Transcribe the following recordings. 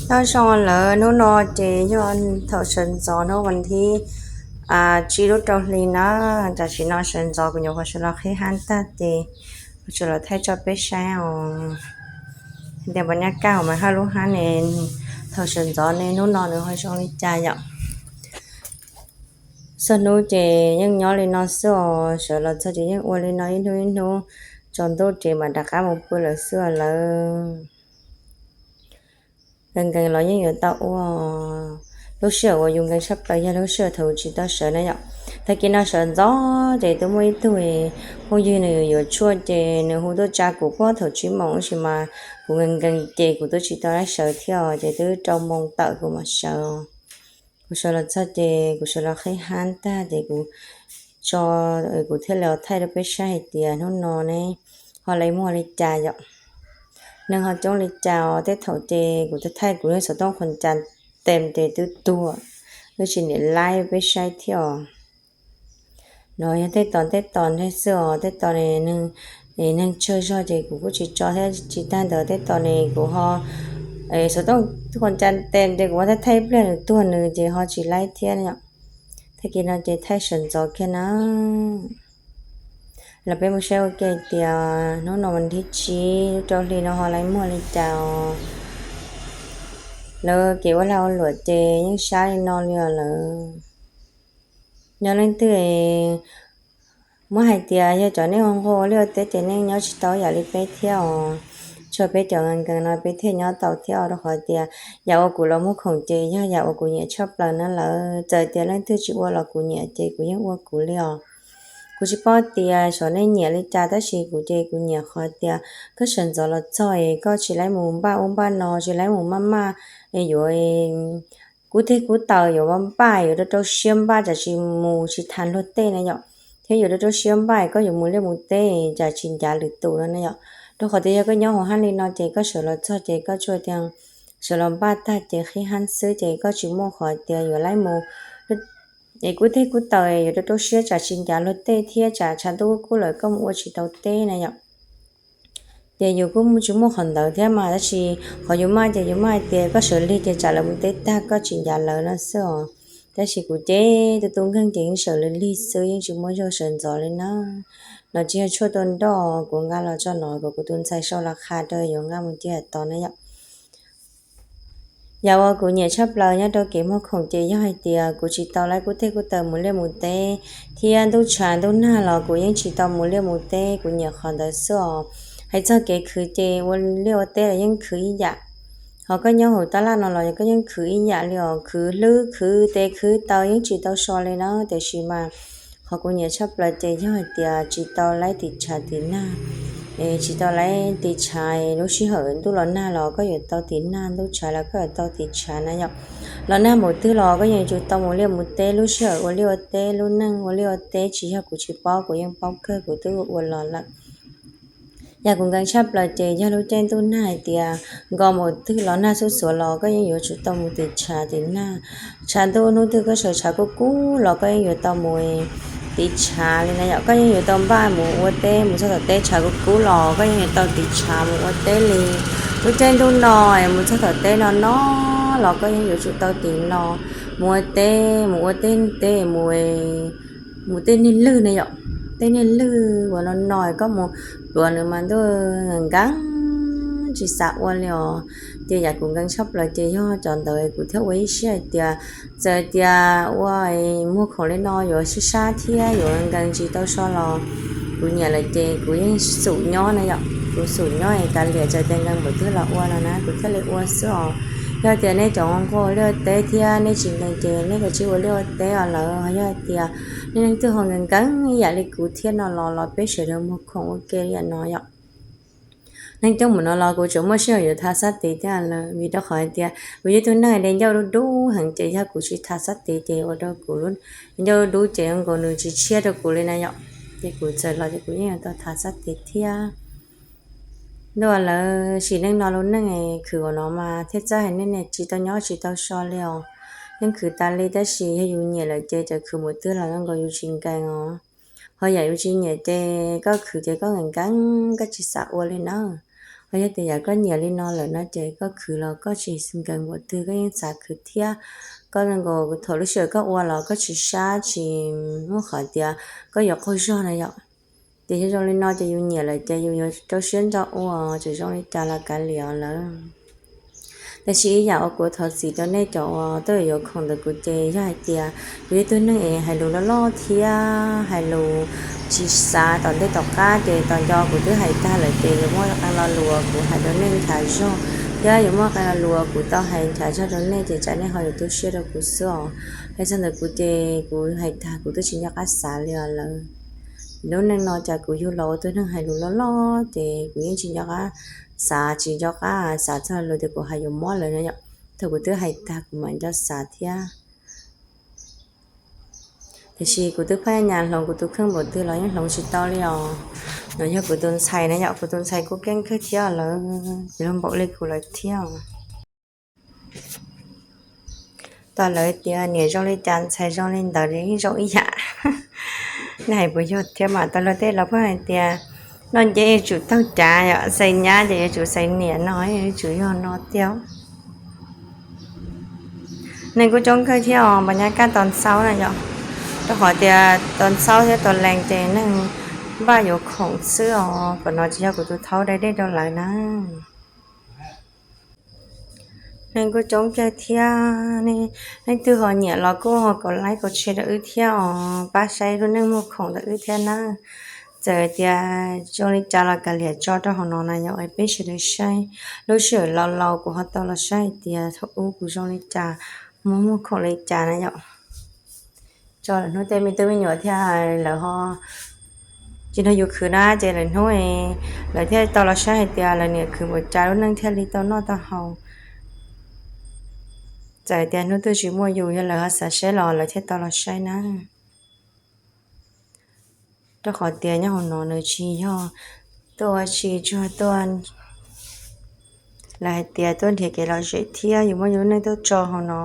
Nyob zoo lawm, hnub no ces yog thaum sawv ntxov hnub vas thib tsib lub rau hli na. Tam sim no sawv ntxov kuv nyuam qhuav sawv los qhib hab tag ces kuv sawv los thaij tso peb saib os. Tias pos nyab kaj hauv mas haj lub hab ne, thaum sawv ntxov ne hnub no nws ho zoo li cas yom. Txhua hnub ces yeej nyob li no xwb os, sawv los txog ces yeej ua li no ib hnub ib hnub, tsaus ntuj ces mam rov qab mus pw lawm xwb os lawm. Nkees nkees los yeej yuav tau ua. Lub sij hawm uas yus nkees tshaj plaws yog lub sij hawm thaum tsis tau sawv na yom. Tag kis no sawv ntxov ces twb muaj ib tug phooj ywg nws yuav tshuaj ces nws hu tuaj tsa kuv puag thaum tsib moos tab sis mas kuv nkees nkees ces kuv twb tsis tau sawv thiab os, ces twb rau moos tawm kuv mam sawv. Kuv sawv los txog ces kuv sawv los qhib hab tag ces kuv tso, kuv thiaj li thaij rau peb saib hais tias hnub no ne ho lawv muag li cas yom. Neeg ho coob li cas os, tej thaum ces kuv thaij kuv xov tooj qhuas cas tes ces twb tuag, twb tsis niam laib peb saib thiab os. No yog tej tos tej tos ntej xwb os, tej tos neeg tsawg zog ces kuv kuj tsis tso thiab, tsis tag ntawd tej tos ne kuv ho xov tooj qhuas cas tes ces kuv ho thaij thaij pliag nws tuag nws ces ho tsis laib thiab yom. Tag kis no ces thaij sawv ntxov kiag na. Los peb mus saib ua ke tias hnub no vas thib tsib lub rau hli no ho lawv muag li cas os. Lawv kev ua lag ua luam ces yeej sab li no li os lawm. Nyob leej twg muab hais tias yog cov nej ua nqua ua liaj ua teb ces nej nyob tsis tau yam li peb thiab os. Tsuas peb cov nkees nkees no peb thiaj nyob tau thiab os, rau qhov tias yam uas kuv los muag khoom ces yog yam uas kuv nyiam tshaj plaws na lawm. Txawm tias leej twg tsis ua los kuv nyiam ces kuv yeej ua kuv li os. Kuv tsis paub tias xyov nej nyiam li cas tab sis kuv ces kuv nyiam qhov tias koj sawv ntxov los txog es koj tsis laib mus npaj ub npaj no, tsis laib mus maj maj es yuav kub teg kub taws yuav npaj, yuav rau rau siab npaj tsam tsis mus tsis tas luag tej na yom, thiab yuav rau rau siab npaj koj yuav mus liaj mus teb tsam tsis ncav lwm tus no na yom. Rau qhov tias yog koj nyob hauv hab li no ces koj sawv los txog ces koj tsuas tias sawv los npaj tag ces qhib hab xwb ces koj tsis muaj qhov tias yuav laib mus es kub teg kub taws yuav rau rau siab tsam tsis ncav luag tej thiab tsam tshav ntuj kub kub lawm koj mus ua tsis tau teb na yom. Ces yus kuj tsis muaj qhov ntawd thiab mas, tab sis qhov yus maj ces yus maj hais tias koj sawv lig ces tsam lawv mus teb tag koj tsis ncav lawv no xwb os. Tab sis kuv ces tus tub nkeeg ces yeej sawv lig lig xwb, yeej tsis muaj zog sawv ntxov li na. No tsis yog tshuaj tua nroj, kuv nqa los tso no kom kuv tus ntxhais sau los qha rau yuav nqa mus cia tom na yom. Yam uas kuv nyiam tshaj plaws nyob rau kev muag khoom ces yog hais tias kuv tsis tau laib kub teg kub taws mus liaj mus teb, thiab ntuj tshav ntuj nag los kuv yeej tsis tau mus liaj mus teb, kuv nyiam qhov ntawd xwb os. Hais txog kev khwv ces ua liaj ua teb los yeej khwv ib yam. Ho koj nyob hauv tab laj no los koj yeej khwv ib yam li os, khwv hlwb khwv tes khwv taw yeej tsis tau so li na, tiam sis mas qhov kuv nyiam tshaj plaws ces yog hais tias tsis tau laib tiv tshav tiv nag, tsis tau laib tiv tshav, lub sij hawm ntuj los nag los koj yuav tau tiv nag, ntuj tshav los koj yuav tau tiv tshav na yom. Los nag npaum twg los koj yeej yuav tsum tau mus liaj mus teb, lub sij hawm ua liaj ua teb, lub neej ua liaj ua teb, tsis yog kuv tsis paub, kuv yeej paub kawg, kuv twb ua los lawm. Yam kuv nkees tshaj plaws ces yog lub caij ntuj nag hais tias nkaus npaum twg los nag xuj xuav los koj yeej yuav tsum tau mus tiv tshav tiv nag. Tshav ntuj hnub twg koj sawv tshav kub kub los koj yeej yuav tau mus tiv tshav li na yom, koj yeej yuav tau npaj mus ua teb, mus txog tom teb tshav kub kub los koj yeej yuav tau tiv tshav mus ua teb li. Lub caij ntuj no es mus txog tom teb no no los koj yeej yuav tsum tau tiv no mus ua teb, mus ua teb teb mus mus tej niag lwg na yom, tej niag lwg uas no no koj mus pluav nws mas ntuj nkees nkees tsis xav ua li os. Ces yam kuv nkees tshaj plaws ces yog cov ntawd kuv thiaj ua ib siab hais tias txawm tias ua muag khoom li no yuav sib sab thiab yuav nkees tsis tau so los kuv nyiam lawm ces kuv yeej xum nyob na yom, kuv xum nyob es kav liam txawm tias nkees npaum twg los ua no na kuv thiaj li ua xwb os. Yog tias nej cov nquag liaj teb thiab nej tsis nkees ces nej kav tsij ua liaj ua teb os lawm, yog hais tias nej leej twg ho nkees nkees ib yam li kuv thiab no los los peb sawv daws muag khoom ua ke li yam no yom. Neeg coob npaum no los kuv tseem muaj sij hawm yuav thav xab tiv thiab lawm, vim rau qhov hais tias kuv yog tus neeg de ncauj dub dub heev ces yog kuv tsis thav xab tiv ces ua rau kuv de ncauj dub dub ces zoo nkaus nws tsis tshiab rau kuv li na yom. Ces kuv txawm los ces kuv yeej yuav tau thav xab tiv thiab. Ntuj, lawv sim neej no lub neej khwv ua no mas thiaj txawj hais nej niam tsis tau nyob tsis tau so li os. Yeej khwv tas li tab sis yog yus nyiam lawm ces txawm khwv mus twg los zoo nkaus yus tsis nkees os. Ho yam yus tsis nyiam ces koj khwv ces koj nkees nkees koj tsis xav ua li na. Ho yog tias yam koj nyiam li no lawm no ces koj khwv los koj tsis nkees npaum twg, koj yeej xav khwv thiab. Koj nkaus thaum lub sij hawm koj ua los koj tsis sab, tsis muaj qhov tias koj yuav qaug zog na yom. Ces yog zoo li no ces yus nyiam lawm ces yus yuav rau siab nto ua, txawm zoo li cas los kav liam lawm. Tab sis ib yam uas kuv thov txim rau nej cov uas tuaj yuav khoom ntawm kuv ces yog hais tias kuv yog ib tug neeg es hais lus loj loj thiab hais lus tsis xav tom ntej tom qab, ces tos nco kuv twb hais tag lawm ces yuav muaj qee lo lus uas kuv hais rau nej nchav zog, thiab yuav muaj qee lo lus uas kuv tau hais nchav zog rau nej ces tsam nej ho yuav tu siab rau kuv xwb os. Hais txog ntawm kuv ces kuv hais tag kuv twb tsis nco qab xav li os lawm. Lub neej no cas kuv yug los ua tus neeg hais lus loj loj ces kuv yeej tsis nco qab xav, tsis nco qab xav txog lus tias kuv hais yuav mob lawm no yom. Thaum kuv twb hais tag kuv mam nco xav thiab. Tiam sis kuv twb phaj nyas hloov kuv tus kheej npaum twg los yeej hloov tsis tau li os. No yog kuv tus ntxhais na yom, kuv tus ntxhais kuj keej kawg thiab lawm, ces luag npaum li kuv lawm thiab. Tos lawv tias niam zoo li cas ntxhais zoo li ntawd li yeej zoo ib yam. Nej hais puas yog thiab mas? Tos luag tej los pheej hais tias noj nceb yuav tsum taug cav yom, xaiv nyab ces yuav tsum xaiv niam no, yuav tsum yog no tiag. Neeg kuj coob kawg thiab os, npam nyab kaj tos ntxaub na yom. Rau qhov tias tos ntxaub thiab tos lees ces neeg npaj yuav khoom xwb os, kom no tsis yog kuv tus thaub dai dej rau lawv na. Neeg kuj coob kawg thiab, leej twg ho nyiam los kuj ho kom like kom share rau wb thiab os, pab saib lub neej muag khoom rau wb thiab na. Txawm tias zoo li cas los kav liam tso rau hauv no na yom, peb sawv daws saib. Lub sij hawm laus laus kuv ho tau los saib hais tias thaum ub kuv zoo li cas, muag muag khoom li cas na yom. Tso lawm hnub tej me tub me nyuam thiab lawv ho tsis nrog yus khwv na, ces lawm hnub lawv thiaj tau los saib hais tias lawv niam khwv npaum cas lub neej thiaj li tau noj tau haus. Txawm tias hnub twg tsis muaj yus, yog lawv ho xav saib los lawv thiaj tau los saib na. Rau qhov tias nyob hauv no nws tsis yog tuaj ua si, tsuas tuaj, lawv hais tias tuaj nrhiav kev lom zem thiab yus muab yus lub neej tuaj tso hauv no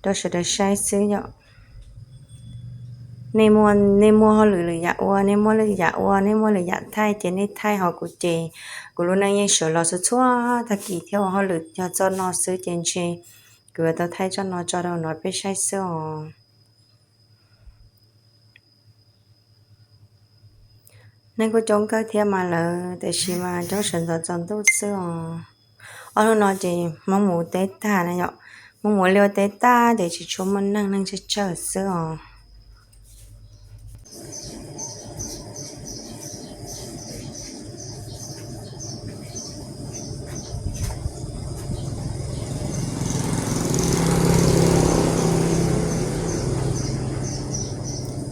rau sawv daws saib xwb yom. Nej muaj, nej muaj hauj lwm lwm yam ua, nej muaj lwm yam ua, nej muaj lwm yam thaij ces nej thaij, ho kuv ces kuv lub neej yeej sawv los txhua txhua tag kis thiab, ua hauj lwm yog txoj no xwb ces ntshe kuv yuav tau thaij txoj no tso rau no peb saib xwb os. Neeg kuj coob kawg thiab mas lawm, tiam sis mas coob sawv ntxov tsaus ntuj xwb os. Ob hnub no ces Hmoob mus teb tag na yom, Hmoob mus liaj teb tag ces tsis tshua muaj neeg, neeg tsawg tsawg xwb os.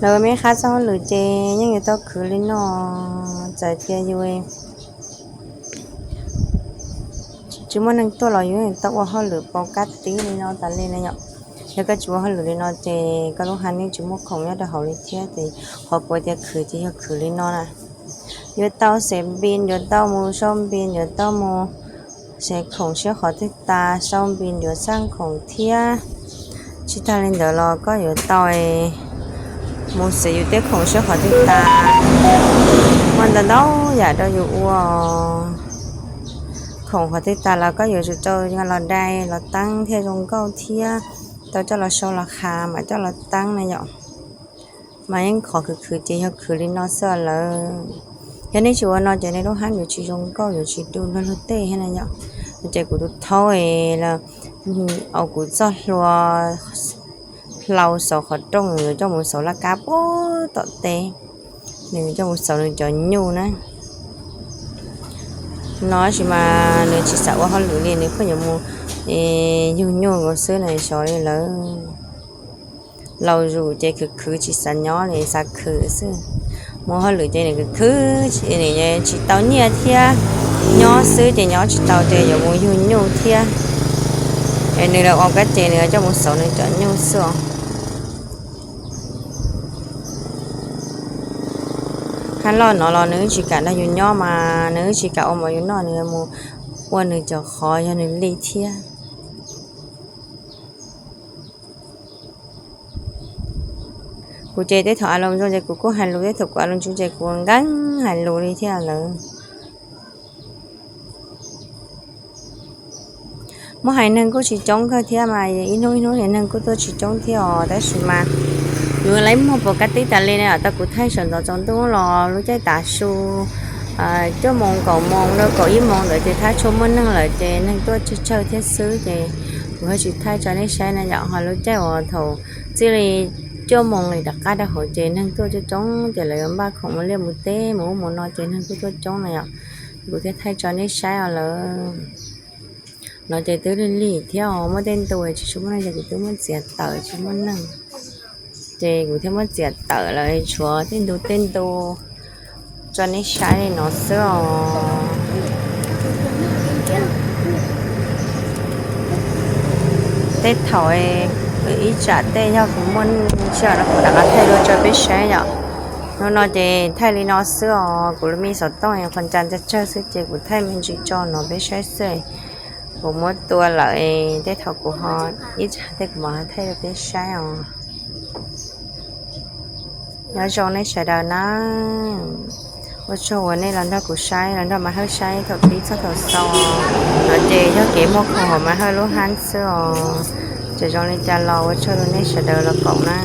Lawv me qhab txoj hauj lwm ces yeej yuav tau khwv li no, txawm tias yus tsis muaj neeg tuaj los yus tau ua hauj lwm pauv kab tib li no tas li na yom. Yog koj tsis ua hauj lwm li no ces koj lub hab yeej tsis muaj khoom nyob rau hauv li thiab, ces qhov kuv tias khwv ces yog khwv li no na. Yuav tau xev npis, yuav tau mus sau npis, yuav tau mus xev khoom siab qhov twg tas, sau npis yuav xaj khoom thiab. Tsis tag li ntawd los koj yuav tau mus xev yus tej khoom siab qhov twg tas. Muaj ntau ntau yam rau yus ua. Khoom qhov twg tas los koj yuav tsum tau los dai los teeb thiaj zoo nkauj thiab tau coj los sau los qha mam coj los teeb na yom. Mas yeej qhov khwv khwv ces yog khwv li no xwb lawm. Yog nej tsis ua no ces nej lub hab yuav tsis zoo nkauj, yuav tsis du luag luag tej thiab na yom. Ces kuv tus thaub los kuv txoj hlua hlau xauv qhov rooj, yuav coj mus xauv laj kab puag tom teb, nws coj mus xauv nws cov nyuj na. No tab sis mas nws tsis xav ua hauj lwm li, nws pheej yuav mus yug nyuj nkaus xwb na, xyov li lawm. Laus zus ces khwv khwv tsis xav nyob li, xav khwv xwb. Mus hauj lwm ces nws khwv khwv, nws tsis tau nyiaj thiab, nyob xwb ces nyob tsis tau ces yuav mus yug nyuj thiab. Es nws los ua kab ces nws coj mus xauv nws cov nyuj xwb os. Hab loj no los nws tsis kam nrog yus nyob mas nws tsis kam ua mov yus noj, nws mus ua nws cov qhov yog nws li thiab. Kuv ces tej thaum a lus zoo ces kuv kuj hais lus, tej thaum kuv a lus tsis zoo ces kuv nkees hais lus li thiab lawm. Muab hais neeg kuj tsis coob kawg thiab mas, ib hnub ib hnub ces neeg kuj tuaj tsis coob thiab os, tab sis mas yuav lawv muag pom kab tib tas li na. Tau kuv thaij saum ntxov tsaus ntuj los lub caij tav su cuaj moos kaum moos rau kaum ib moos ntawd ces thaj tsam muaj neeg lawm ces neeg tuaj tsawg tsawg thiab xwb ces kuv thiaj tsis thaij tso nej saib na yom. Ho lub caij uas thaum txij li cuaj moos li rov qab rau hauv ces neeg tuaj coob coob ces lawv yuav npaj khoom mus liaj mus teb mus ub mus no ces neeg kuj tuaj coob na yom. Kuv thiaj thaij tso nej saib os lawm. No ces twb lig lig thiab os, muaj tej ntu tsis tshua muaj neeg ces kuv twb muab txiav tawm tsis muaj neeg. Ces kuv thiaj muab txiav tawm lawm tshuav tej ntu tej ntu tso nej saib li no xwb os. Tej thaum ib tsam tej yog kuv muaj ntsis no kuv rov qab thaij dua tso peb saib yom. Hnub no ces thaij li no xwb os, kuv lub me xov tooj qhov ntsa tsawg tsawg xwb ces kuv thaij me ntsis tso no peb saib xwb. Kuv muab tua lawm, tej thaum kuv ho ib tsam tej kuv mam thaij rau peb saib os. Nyob zoo nej sawv daws na, ua tsaug uas nej los nrog kuv saib, los nrog Maiv Hawj saib thaum pib txog thaum xaus. No ces yog kev muag khoom hauv Maiv Hawj lub hab xwb os. Txawm zoo li cas los ua tsaug rau nej sawv daws los koom na.